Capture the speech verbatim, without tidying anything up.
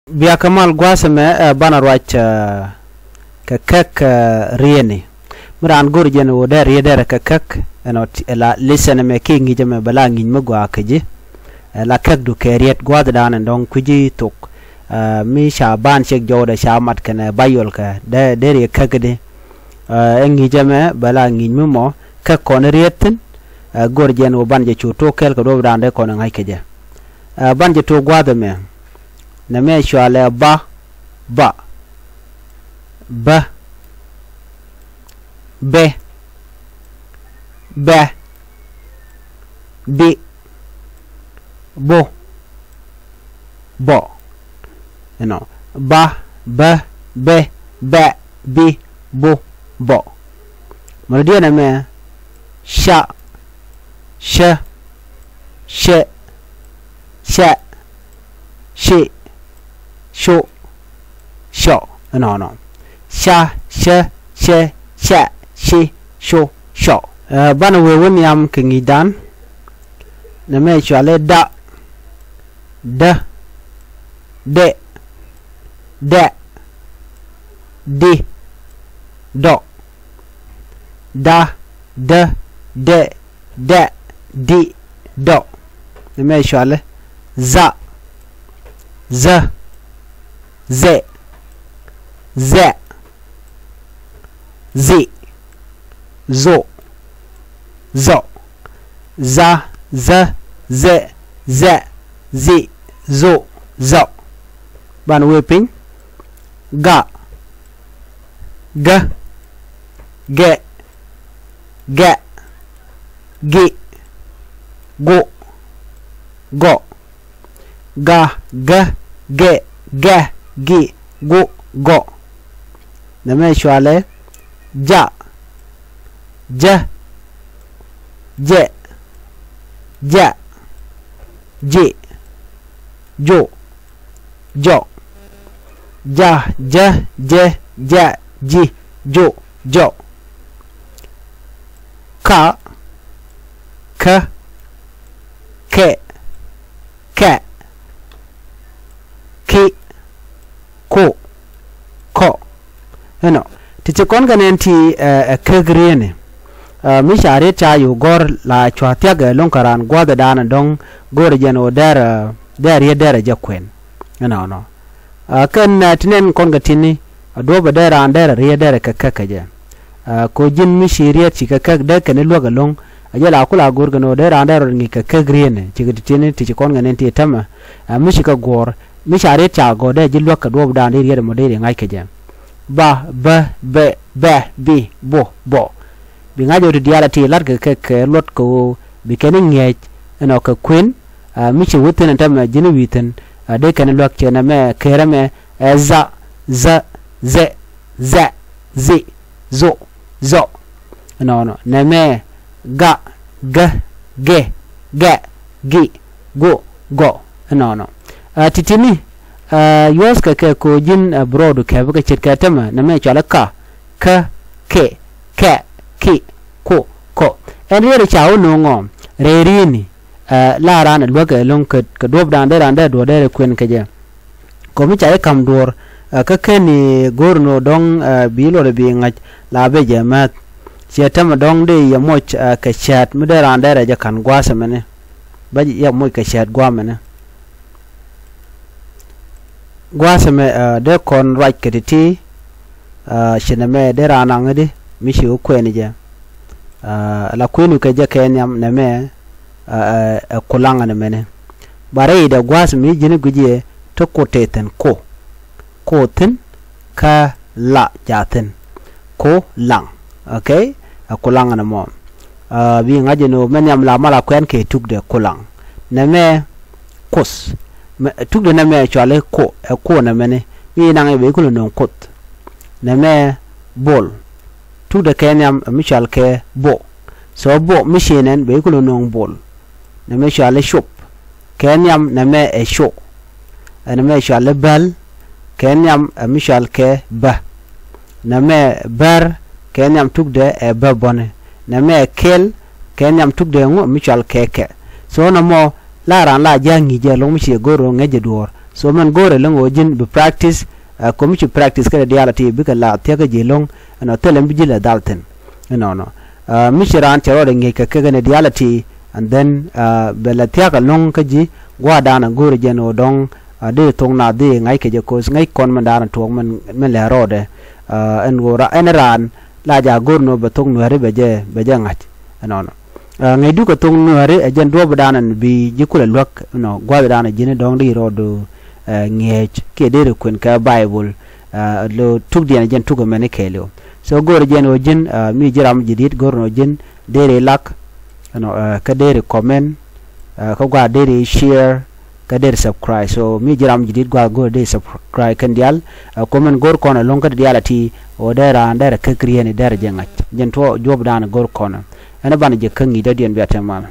Bia kä mal gua̱a̱th ɛmɛ, ɛ, banɛ ruac, ɛ, kɛ käk, ɛ, rieni. Mi raan go̱r jɛn ɣöö dee riet derɛ kɛ käk, ɛnɔ ti, ɛ la listen ɛmɛ kiɛ ŋi̱i̱c ɛmɛ bɛ la ŋi̱i̱c mi gɔaa kä ji̱. Ɛ la käkdu kɛ riet gua̱a̱thdan ɛn dɔ̱ŋ kui̱ci thok. Ɛ, mi ca ban cek jɔwdɛ ca mat kɛnɛ ba yɔl kɛ dee, dee riet käk di. Ɛ, ɛ ŋi̱i̱c ɛmɛ bɛ la ŋi̱i̱c mi mɔ käk kɔn riet thi̱n. Ɛ, go̱r jɛn ɣöö ban jɛ cu tok kɛl kɛ duɔ̱ɔ̱pdan dee kɔn ɛ ŋa̱c kɛ jɛ. Ɛ, ban jɛ tok gua̱a̱th ɛmɛ. Nɛmɛ cɔalɛ ba, ba, bä, bɛ, bɛ, bi, bo, bɔ. Ɛnɔ, ba, bä, bɛ, bɛ, bi, bo, bɔ. Mɔnɔ diɛn ɛmɛ, ca, cä, cɛ, cɛ, ci, cu, cɔ. Ɛnɔnɔ. Ca, cä, cɛ, cɛ, ci, cu, cɔ. Ɛ, banɛ wee wä nhiam kɛ ŋi̱i̱cdan. Nɛmɛ cɔalɛ da, dä, dɛ, dɛ, di, dɔ. Da, dä, dɛ, dɛ, di, dɔ. Nɛmɛ cɔalɛ dha, dhä, dhɛ, dhɛ, dhi, dho, dhɔ. Dha, dhä, dhɛ, dhɛ, dhi, dho, dhɔ. Banɛ wee piny. Ga, gä, gɛ, gɛ, gi, gu, gɔ. Ga, gä, gɛ, gɛ, gi, gu, gɔ. Nɛmɛ cɔalɛ ja, jä, jɛ, ja, ji, jo, jɔ. Ja, jä, jɛ, ja, ji, jo, jɔ. Ka, kä, kɛ, kɛ, ki, ko, kɔ. Ɛnɔ, ti ci kɔn kɛ nɛn ti, ɛ, ɛ käk rieni. Ɛ, mi ca riet ca yo̱o̱ gɔ̱r la cua thiak ɛ lo̱ŋ kä raan gua̱thdan ɛ dɔ̱ŋ go̱r jɛn ɣöö dɛr, ɛ, dɛr riet dɛr ɛ jɛ kuɛn. Ɛnɔnɔ. Ɛ, kɛn, ɛ, ti nɛn kɔn kɛ tini, ɛ, duɔ̱ɔ̱p ɛ dee raan derɛ riet derɛ kɛ käk kɛ jɛ. Ɛ, ko ji̱n mi ci riet ci kɛ käk dee kɛn i̱ luäk ɛlɔ̱ŋ. Ɛ jɛ la ku la go̱o̱r kɛn ɣöö dee raan derɛ rɔ ŋi̱i̱c kɛ käk rietni. Cikɛ ti tini ti ci kɔn kɛ nɛn ti tämɛ. Ɛ, mi ci kɛ guɔ̱ɔ̱r. Mi ca riet ca gɔ̱r dee ji̱ luäk kɛ duɔ̱ɔ̱pdan dee riet ɛmɔ dee ri ŋa̱c kɛ jɛ. Ba, bä, bɛ, bɛ, bi, bo, bɔ. Bi ŋa̱c ɣöö ti diaal ɛ ti la̱t kɛ kɛ kɛ luɔt kɛ ɣöö bi kɛn i̱ ŋi̱eec ɛnɔ kɛ kuën. Ɛ, mi ci wä thi̱n ɛn tämɛ ji̱n i̱ wi̱i̱ thi̱n, ɛ, dee kɛn i̱ luäk cɛ nɛmɛ kërɛ mɛ, ɛ, dha, dhä, dhɛ, dhɛ, dhi, dho, dhɔ. Ɛnɔnɔ. Nɛmɛ ga, gä, gɛ, gɛ, gi, go, gɔ. Ɛnɔnɔ. Ɛ, titini, ɛ, yuɔ̱thkɛ kɛ ko ji̱n, ɛ, bi rɔɔdu kɛpɛ kɛ ce̱tkɛ tämɛ, nɛmɛ cɔalɛ ka, kä, kɛ, kɛ, ki, ko, kɔ. Ɛn riet ca wä no̱o̱ŋ ɔ rɛy rietni. Ɛ, la raan ɛ luäk ɛlɔ̱ŋ kɛ, kɛ duɔ̱ɔ̱pdan dee raan dee duɔ̱ɔ̱r dee rɛ kuën kɛ jɛ. Kɔ mi ca ji̱ ka̱m duɔ̱ɔ̱r, ɛ, kä keni go̱o̱r ni ɣöö dɔ̱ŋ, ɛ, bi luɔt ɛ bi ŋa̱c la bɛ jɛ määth. Ciɛ tämɛ dɔ̱ŋ dee yɛ moc, ɛ, kɛ cäät mi dee raan dee rɛ jɛ ka̱n gua̱a̱th ɛmɛni. Bä yɛ moc kɛ cäät gua̱a̱th ɛmɛni. Gua̱a̱th ɛmɛ, ɛ, dee kɔn ruac kɛ ti̱ti̱. Ɛ, ci nɛmɛ dee raan naŋ i̱di mi ci wä kuɛɛni jɛ. Ɛ, la kuëënu kɛ jɛ kɛ nhiam nɛmɛ, ɛ, ɛ, ɛ kulaŋ nɛmɛni. Ba rɛy dɛ gua̱a̱th mi ji̱n i̱ gui̱c yɛ ti kut tëë thi̱n ko. Ko thi̱n kä la ca thi̱n. Ko laŋ. Okay? Ɛ kulaŋ nɛmɔ. Ɛ, bi ŋa̱c jɛ ni ɣöö mɛ nhiam la mal a kuɛn kɛ tukdɛ kulaŋ. Nɛmɛ kuth. Mɛ, tukdɛ nɛmɛ cɔal i̱ ko, ɛ ko nɛmɛni. Mi naŋ i̱ bɛ i̱ kulɛ nööŋ kuth. Nɛmɛ bol. Tukdɛ kɛ nhiam ɛ mi cɔal kɛ bo. So bo mi ci nɛn bɛ i̱ kulɛ nööŋ bol. Nɛmɛ cɔal i̱ cop. Kɛ nhiam nɛmɛ ɛ co. Ɛ nɛmɛ cɔal i̱ bäl. Kɛ nhiam ɛ mi cɔal kɛ bä. Nɛmɛ bär. Kɛ nhiam tukdɛ ɛ bä bɔni. Nɛmɛ kel. Kɛ nhiam tukdɛ ŋu ɛ mi cɔal kɛ kɛ. So nɛmɔ la raan la ji̱ a ŋi̱i̱c jɛ lo̱ŋ mi ci go̱r ŋäc jɛ duɔ̱ɔ̱r. So mɛn go̱o̱rɛ lo̱ŋ ɣöö ji̱n bi practice, ɛ, ko̱mi ci practice kɛnɛ diaal a ti bikɛ la thia̱kä ji̱ lo̱ŋ, ɛnɔ thilɛ mi bi ji̱ lɛ dhal thi̱n. Ɛnɔnɔ. Ɛ, mi ci raan cɛ rɔɔdɛ ŋi̱eec kɛ kɛ kɛnɛ diaal a ti, and then, ɛ, bɛ lɛ thia̱kä lo̱ŋ kä ji̱ gua̱a̱r daanɛ go̱o̱rɛ jɛn ɣöö dɔ̱ŋ, ɛ, dee thok naath dee ŋa̱c kɛ jɛ ko̱th ŋäc kɔn mɛn daanɛ tuɔɔk mɛn, mɛn lɛ rɔɔdɛ. Ɛ, ɛn ɣöö ra-, ɛn raan la ja̱ go̱o̱r nɔ bɛ thok nuääri bɛ jɛ, bɛ jɛ ŋa̱c. Ɛnɔnɔ. Ɛ, ŋäcdu kɛ thok nuääri ɛ jɛn duɔ̱ɔ̱p daanɛ bi ji̱ kulɛ luäk, ɛnɔ, gua̱a̱th daanɛ ji̱n dɔ̱ŋ di rɔɔd, ɛ, ŋi̱eec kiɛ deri kuën kɛ Baibol, ɛ, lo tukdiɛn ɛ jɛn tuk ɛmɛn i̱ kɛɛliw. So go̱o̱rɛ jɛn ɣöö ji̱n, ɛ, mi ji̱ ram ji̱ di̱t go̱o̱r nɔ ji̱n deri lak, ɛnɔ, ɛ, kä deri comment, ɛ, kä gua̱a̱th deri share, kä deri subscribe. So mi ji̱ ram ji̱ di̱t gua̱a̱th go̱o̱rɛ deri subscribe kɛn diaal, ɛ, comment go̱o̱r kɔn ɛlɔ̱ŋ kä diaal a ti, ɣöö dee raan derɛ käk rieni derɛ jɛ ŋa̱c. Jɛn tuɔɔk juɔ̱ɔ̱p daanɛ go̱o̱r kɔn. Ɛn ɛ banɛ jɛ käk ŋi̱i̱c dɔ̱diɛn bia tɛm mal.